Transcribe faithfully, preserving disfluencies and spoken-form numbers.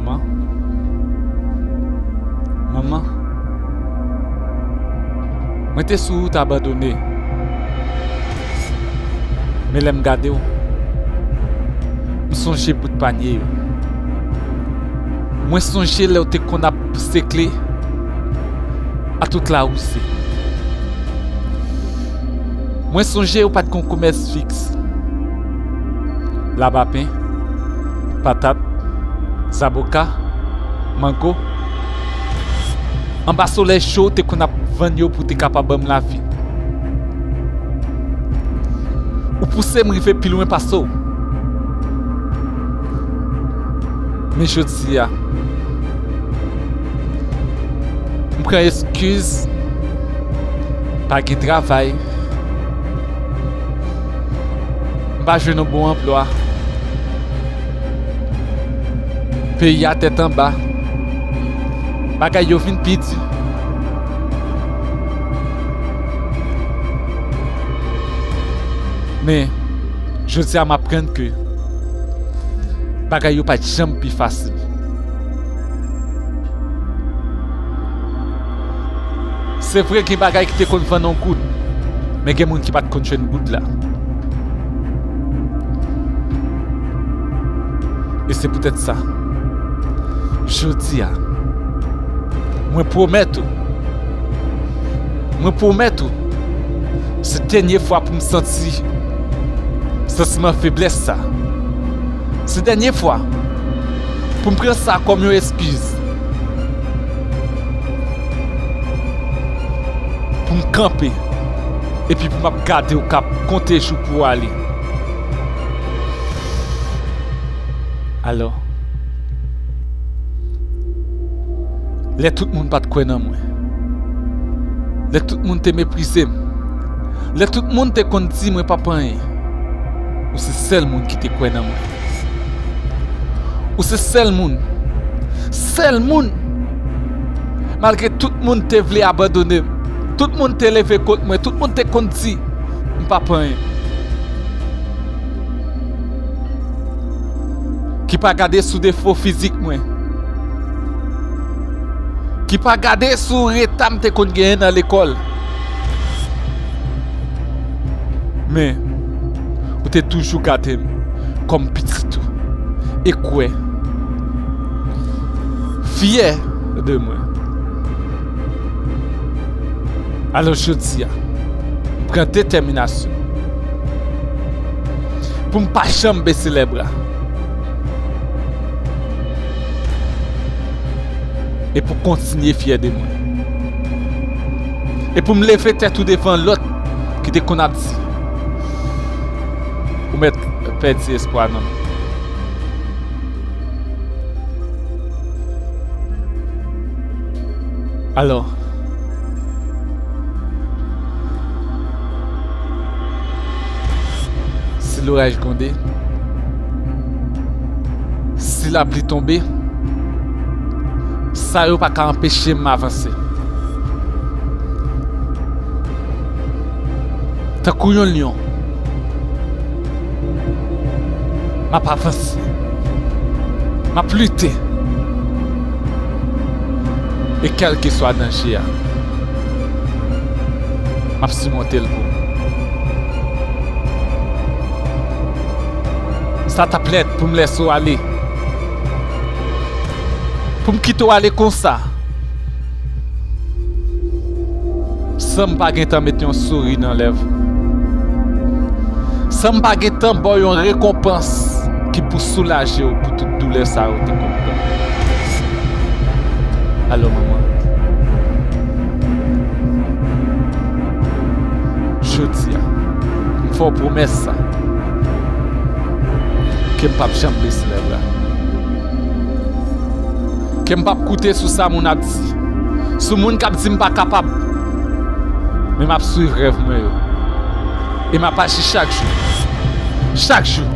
Manman, manman, mwen te sou wout abandone. Men lè m gade w, m sonje bout panye yo. Mwen sonje lè w te konn ap sekle a tout lawouse. Mwen sonje ou pa t gen yon komès fiks. Labapen, patat, zaboka, mango. Anba solèy cho, ou te konn ap vann yo pou w te kapab ban m lavi. Ou pouse m rive pi lwen pase w. Men jodi a, m pran eskiz, pa gen travay, m pa jwenn yon bon anplwa. Peyi a tèt anba. Bagay yo vin pi di. Men, jodi a m aprann ke bagay yo pa t janm pi fasil. Se vre, gen bagay ki te konn vann yon goud, men gen moun ki pa t konn jwenn goud la. E se poutèt sa, jodi a, mwen pwomèt ou, mwen pwomèt ou, se dènye fwa pou m santi santiman feblès sa. Se dènye fwa pou m pran sa kòm yon eskiz pou m kanpe epi pou m ap gade w k ap konte jou pou w ale. Alò, lè tout moun pa t kwè nan mwen, lè tout moun te meprize m, lè tout moun te konn di mwen p ap anyen, ou se sèl moun ki te kwè nan mwen. Ou se sèl moun, sèl moun, malgre tout moun te vle abandone m, tout moun te leve kont mwen, tout moun te konn di m p ap anyen. Ki pa gade sou defo fizik mwen, ki pa gade sou reta m te konn genyen nan lekòl. Men, ou te toujou gade m kòm pitit ou e kwè, fyè de mwen. Alò jodi a, m pran detèminasyon pou m pa janm bese lèbra e pou kontinye fyè de mwen. E pou m leve tèt ou devan lòt ki te konn ap di, ou mèt pèdi espwa nan m. Alò, si loraj gronde, si lapli tonbe, sa yo pa ka anpeche m avanse. Tankou yon lyon, m ap avanse. M ap lite. E kèlkeswa danje a, m ap simonte l pou ou. Sa t ap lèd pou m lèse w ale. Pou m kite w ale konsa. San m pa gentan met yon souri nan lèv ou. San m pa gentan ba w yon rekonpans ki pou soulaje w pou tout doulè sa yo te konn pran. Alò, manman, jodi a, m fè w pwomès sa, ke m p ap janm bese lèbra. Ke m p ap koute sou sa moun ap di, sou moun k ap di m pa kapab. Men m ap swiv rèv mwen yo. E m ap aji chak jou. Chak jou.